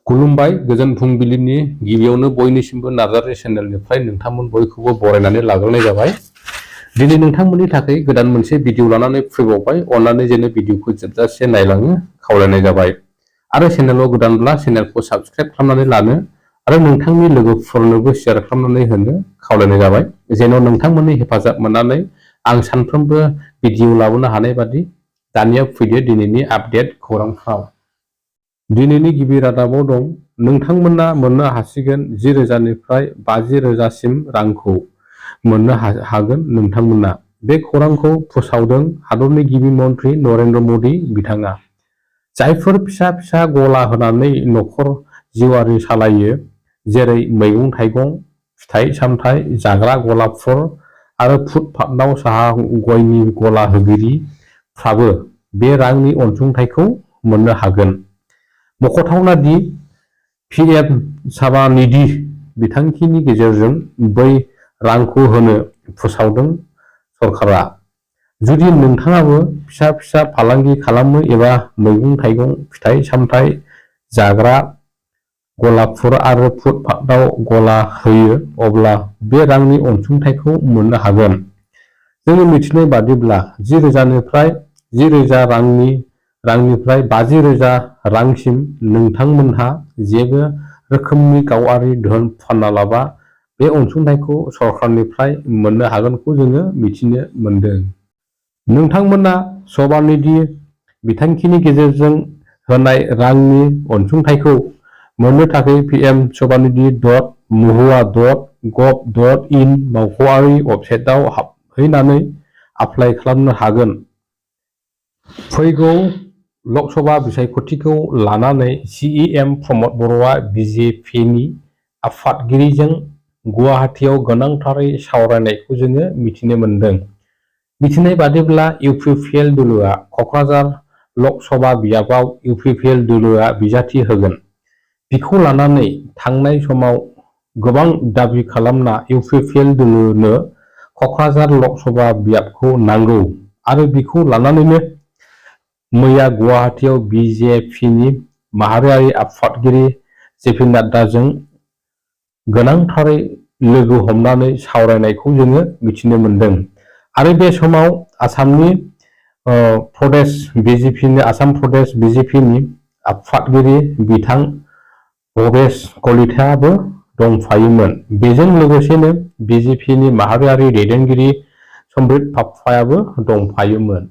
खुलुमबाय गोजोन फुंबिलिनि गिबियावनो बयनिसिमबो नार्जारि चेनेलनिफ्राय नोंथांमोन बयखौबो बरायनानै लाग्रोनाय जाबाय। दिनै नोंथांमोननि थाखाय गोदान मोनसे भिडिअ लानानै फैबावबाय। अन्नानै जेन भिडिअखौ जोबजासे नायलाङो खावलायनाय जाबाय। आरो चेनेलाव गोदानब्ला चेनेलखौ साबस्क्राइब खालामनानै लानो आरो नोंथांनि लोगोफोरनोबो शेयार खालामनानै होनो खावलायनाय जाबाय। जेन नोंथांमोननि हेफाजाब मोननानै आं सानफ्रोमबो भिडिअ लाबोनो हानाय बादि दानिया फैदो दिनैनि आपडेट खौरांफ्राव। दिनैनि गिबि रादाबाव दं नोंथांमोना मोननो हासिगोन 10,000 निफ्राय 50,000सिम रांखौ मोननो हागोन नोंथांमोना। बे खौरांखौ फोसावदों हादरनि गिबि मन्त्रि नरेन्द्र मदि बिथाङा। जायफोर फिसा फिसा गला होनानै नखर जिउआरि सालायो जेरै मैगं थाइगं, फिथाइ सामथाइ जाग्रा गलाफोर आरो फुटपाथआव साहा गयनि गला होगिरिफ्राबो बे रांनि अनसुंथाइखौ मोननो हागोन। मख'थावना दि पीएम स्वनिधि बिथांखिनि गेजेरजों बै रांखौ होनो फोसावदों सरकारा। जुदि नोंथाङाबो फिसा फिसा फालांगि खालामो एबा मैगं थाइगं, फिथाइ सामथाइ जाग्रा गलाफोर आरो फुटपाथआव गला होयो अब्ला बे रांनि अनसुंथाइखौ मोननो हागोन। जों मिथिनाय बादिब्ला 10,000 निफ्राय 10,000 रांनिफ्राय 50,000 रांसिम नोंथांमोनहा जेबो रोखोमनि गावारि धोन फानालाबा बे अनसुंथाइखौ सरकारनिफ्राय मोननो हागोनखौ जोङो मिथिनो मोनदों। नोंथांमोना स्वनिधि बिथांखिनि गेजेरजों होनाय रांनि अनसुंथाइखौ मोननो थाखाय pm-sobanidhi.mohua.gov.in मावख'आरि वेबसाइटआव हाबहैनानै एप्लाइ खालामनो हागोन। फैगौ लकसभा बिसायख'थिखौ लानानै सीएम प्रमद बर'आ बीजेपीनि आफादगिरिजों गुवाहाटीआव गोनांथारै सावरायनायखौ जोङो मिथिनो मोनदों। मिथिनाय बादिब्ला इउपिपिएल दोलोआ क'क्राझार लकसभा बियाबाव इउपिपिएल दोलोआ बिजाथि होगोन। बिखौ लानानै थांनाय समाव गोबां दाबि खालामना इउपिपिएल दोलोनो क'क्राझार लकसभा बियाबखौ नांगौ आरो बिखौ लानानैनो मैया गुवाहाटीआव बीजेपीनि माहारियारि आफादगिरि जेपि नाड्डाजों गोनांथारै लोगो हमनानै सावरायनायखौ जोङो मिथिनो मोनदों। आरो बे समाव आसाम प्रदेश बीजेपीनि आफादगिरि बिथां भबेश कलितायाबो दंफायोमोन। बेजों लोगोसेनो बीजेपीनि माहारियारि दैदेनगिरि सम्बित पात्रायाबो दंफायोमोन।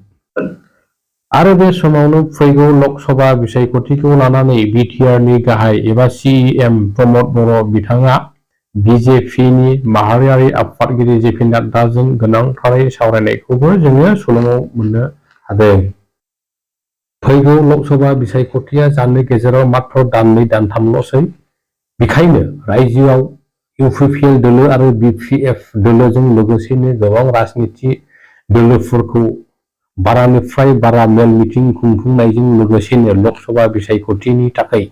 आरो बे समावनो फैगौ लकसभा बिसायख'थिखौ लानानै बिटिआरनि गाहाय एबा सीएम प्रमद बर' बिथाङा बीजेपीनि माहारियारि आफादगिरि जेपि नाड्डाजों गोनांथारै सावरायनायखौबो जोङो सल'आव मोननो हादों। फैगौ लकसभा बिसायख'थिया जानो गेजेराव मात्र दाननै दानथामल'सै। बेखायनो रायजोआव इउपिपिएल दोलो आरो बिपिएफ दोलोजों लोगोसेनो गोबां राजनिति दोलोफोरखौ बारानिफ्राय बारा मेल मिटिं खुंफुंनायजों लोगोसेनो लकसभा बिसायख'थिनि थाखाय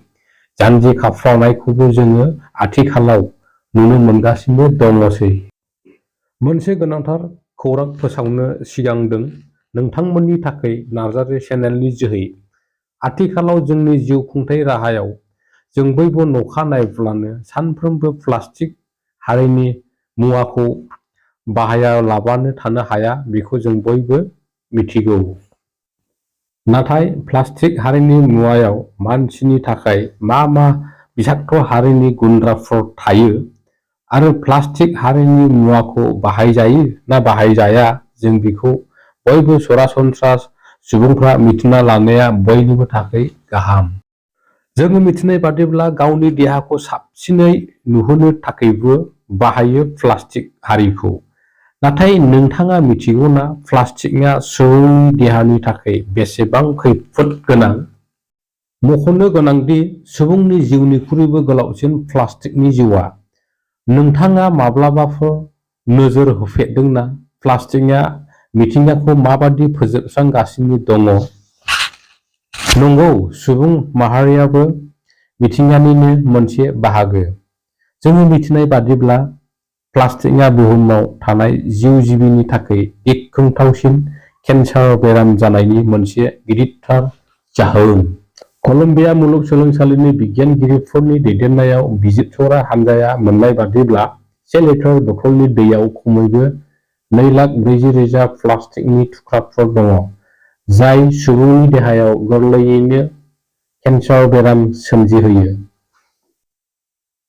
जानजि खाफ्रानायखौबो जोङो आथिखालाव नुनो मोनगासिनो दङसै। मोनसे गोनांथार खौरां फोसावनो सिगांदों नोंथांमोननि थाखाय नार्जारि चेनेलनि जोहै। आथिखालाव जोंनि जिउ खुंथाय राहायाव जों बयबो न'खा नायब्लानो सानफ्रोमबो प्लास्टिक हारिनि मुवाखौ बाहायालाबानो थानो हाया बेखौ जों बयबो मिथिगौ। नाथाय प्लास्टिक हारिनि मुवायाव मानसिनि थाखाय मा मा बिषाक्त हारिनि गुन्द्राफोर थायो आरो प्लास्टिक हारिनि मुवाखौ बाहायजायो ना बाहायजाया जों बेखौ बयबो सरासनस्रा सुबुंफ्रा मिथिना लानाया बयनिबो थाखाय गाहाम। जों मिथिनाय बादिब्ला गावनि देहाखौ साबसिनै नुहोनो थाखायबो बाहायो प्लास्टिक हारिखौ। नाथाय नोंथाङा मिथिगौना प्लास्टिकआ सुबुंनि देहानि थाखाय बेसेबां खैफोद गोनां? मख'नो गोनांदि सुबुंनि जिउनिख्रुइबो गोलावसिन प्लास्टिकनि जिउआ। नोंथाङा माब्लाबाफोर नोजोर होफेरदोंना प्लास्टिकआ मिथिंगाखौ माबादि फोजोबस्रांगासिनो दङ? नंगौ, सुबुं माहारियाबो मिथिंगानिनो मोनसे बाहागो। जों मिथिनाय बादिब्ला प्लास्टिकआ बुहुमाव थानाय जिउ जिबिनि थाखाय गिख्रंथावसिन केन्सार बेराम जानायनि मोनसे गिदिरथार जाहोन। कलम्बिया मुलुगसोलोंसालिनि बिगियानगिरिफोरनि दैदेननायाव बिजिरसग्रा हानजाया मोननाय बादिब्ला 1 लिटार बथलनि दैयाव खमैबो 2,40,000 प्लास्टिकनि थुख्राफोर दङ, जाय सुबुंनि देहायाव गोरलैयैनो केन्सार बेराम सोमजिहोयो।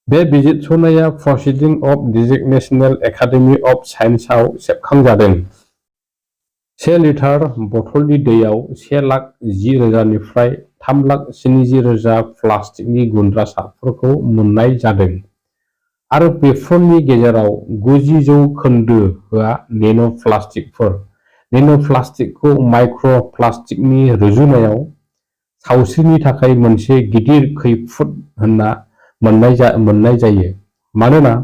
बे बिजिरसंनाया प्रसिडिंग अफ द नेशनेल एकाडेमी अफ साइन्सआव सेबखांजादों। 1 लिटार बथलनि दैयाव 1,10,000 निफ्राय 3,70,000 प्लास्टिकनि गुनद्रासाफोरखौ मोननाय जादों आरो बेफोरनि गेजेराव 90% नेन'प्लास्टिकफोर। नेन'प्लास्टिकखौ माइक्र'प्लास्टिकनि रुजुनायाव सावस्रिनि थाखाय मोनसे गिदिर खैफोद होनना मोननाय जायो, मानोना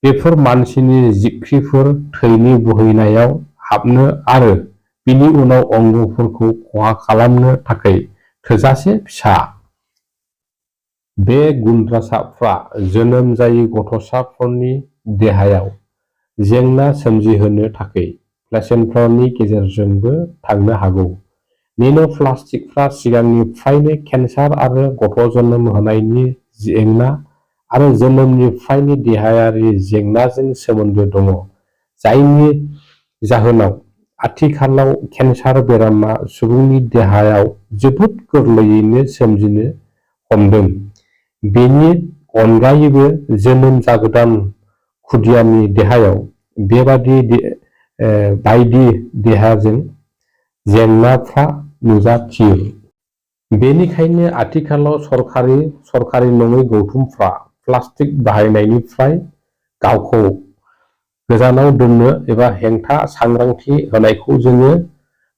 बेफोर मानसिनि जिबख्रिफोर, थैनि बोहैनायाव हाबनो आरो बिनि उनाव अंगफोरखौ खहा खालामनो थाखाय थोजासे फिसा। बे गुनद्रासाफ्रा जोनोम जायै गथ'साफोरनि देहायाव जेंना सोमजिहोनो थाखाय प्लेसेन्टानि गेजेरजोंबो थांनो हागौ। नेन'प्लास्टिकफ्रा सिगांनिफ्रायनो केन्सार आरो गथ' जोनोम होनायनि जेंना आरो जोनोमनिफ्रायनो देहायारि जेंनाजों सोमोन्दो दङ, जायनि जाहोनाव आथिखालाव केन्सार बेरामा सुबुंनि देहायाव जोबोद गोरलैयैनो सोमजिनो हमदों। बेनि अनगायैबो जोनोम जागोदान खुदियानि देहायाव बायदि देहाजों जेंनाफ्रा नुजाथियो। बेनिखायनो आथिखालाव सरकारि नङै गौथुमफ्रा प्लास्टिक बाहायनायनिफ्राय गावखौ गोजानाव दोननो एबा हेंथा सांग्रांथि होनायखौ जोङो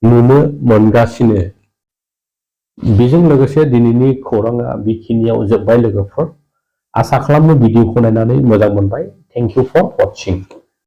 नुनो मोनगासिनो। बेजों लोगोसे दिनैनि खौराङा बेखिनियाव जोब्बाय लोगोफोर। आसा खालामो भिडिअखौ नायनानै मोजां मोनबाय। Thank you for वाचिं।